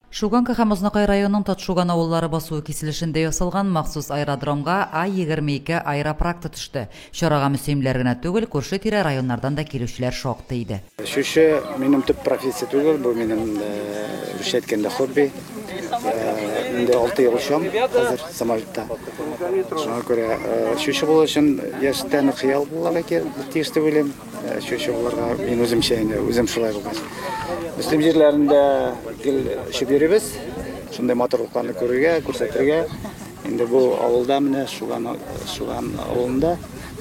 Шуганка һәм Азнакай районының Татшуган авыллары басуы киселешендә ясалган махсус аэродромга А-22 аэропракты төште. Чарага мөслимләр генә түгел, күрше-тирә районнардан да килүчеләр шактый иде. Очучы минем төп профессия түгел, бу минем, русча әйткәндә, хобби. Инде 6 ел очам хәзер самолетта. Шуңа күрә очучы булу өчен яшьтән үк хыял булырга тиеш дип уйлыйм. Очучы булырга мин үземчә инде, үзем шулай булгач. Мөслим җирләрендә гел очып йөрибез. Шундый матурлыкларны күрергә, күрсәтергә. Инде бу авылда менә Шуган, Шуган авылында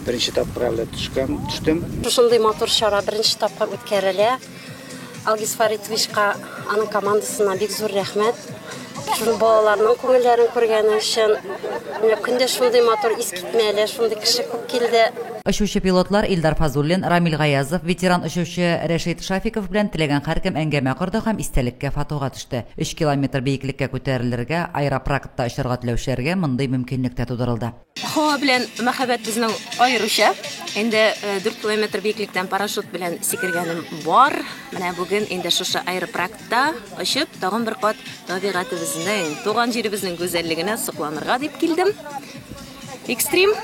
беренче тапкыр әле төшкән, төштем. Шушындый матур чара беренче тапкыр үткәрелә. Алгиз Фаритовичка, аның командасына бик зур рәхмәт. Шул балаларның күңелләрен күргәне өчен. Менә көндә шундый матур, искитмәле, шундый кеше күп килде. Очучы пилотлар Илдар Фазуллин, Рамил Гаязов, ветеран очучы Рәшит Шафиков белән теләгән һәркем әңгәмә корды һәм истәлеккә фотога төште. Өч километр биеклеккә күтәрелергә, аэропрактта очарга теләүчеләргә мондый мөмкинлек тә тудырылды. Һава белән мәхәббәт безнең аеруча. Инде 4 километр биеклектән парашют белән сикергәнем бар. Менә бүген инде шушы аэропрактта очып, тагын бер кат табигатебезнең, туган җиребезнең гүзәллегенә сокланырга дип килдем. Экстрим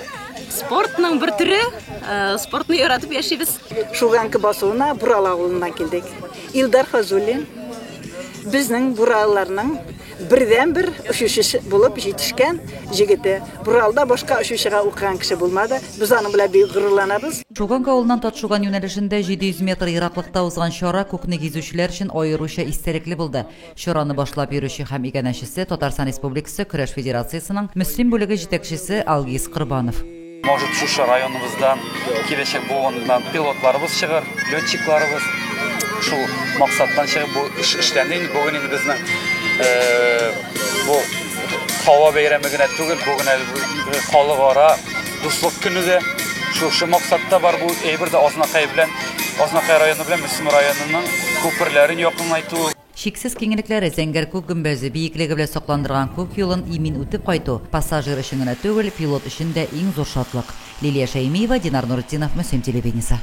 спортның бер төре, спортны яратып яшибез. Шуганка басуына Бурал авылыннан килдек. Илдар Фазуллин безнең буралларның бердәнбер очучысы булып җитешкән җегете. Буралда башка очучыга укыган кеше булмады. Без аның белән бик горурланабыз. Шуганка авылыннан Татшуган юнәлешендә 700 метр ераклыкта узган чара күкне гизүчеләр өчен аеруча истәлекле булды. Чараны башлап йөрүче һәм иганәчесе, Татарстан Республикасы Көрәш федерациясенең Мөслим бүлеге җитәкчесе Алгиз Корбанов. Может, шушы районыбыздан киләчәк буыннан пилотларыбыз чыгыр, летчикларыбыз. Шул максаттан чыгып бу эш эшләнде. Инде бүген инде безнең бу һава бәйрәме генә түгел, бүген әле халыкара дуслык көне дә. Шушы максатта бар бу әйбер дә Азнакай белән, Азнакай районы белән Мөслим районының күперләрен якынайту. Чиксез киңлекләре, зәңгәр күк гөмбәзе, биеклеге белән сокландырган күк юлын имин үтеп кайту, пассажир өчен генә түгел, пилот өчен дә иң зур шатлык. Лилия Шәймиева, Динар Нуретдинов, Мөслим телевидениесе.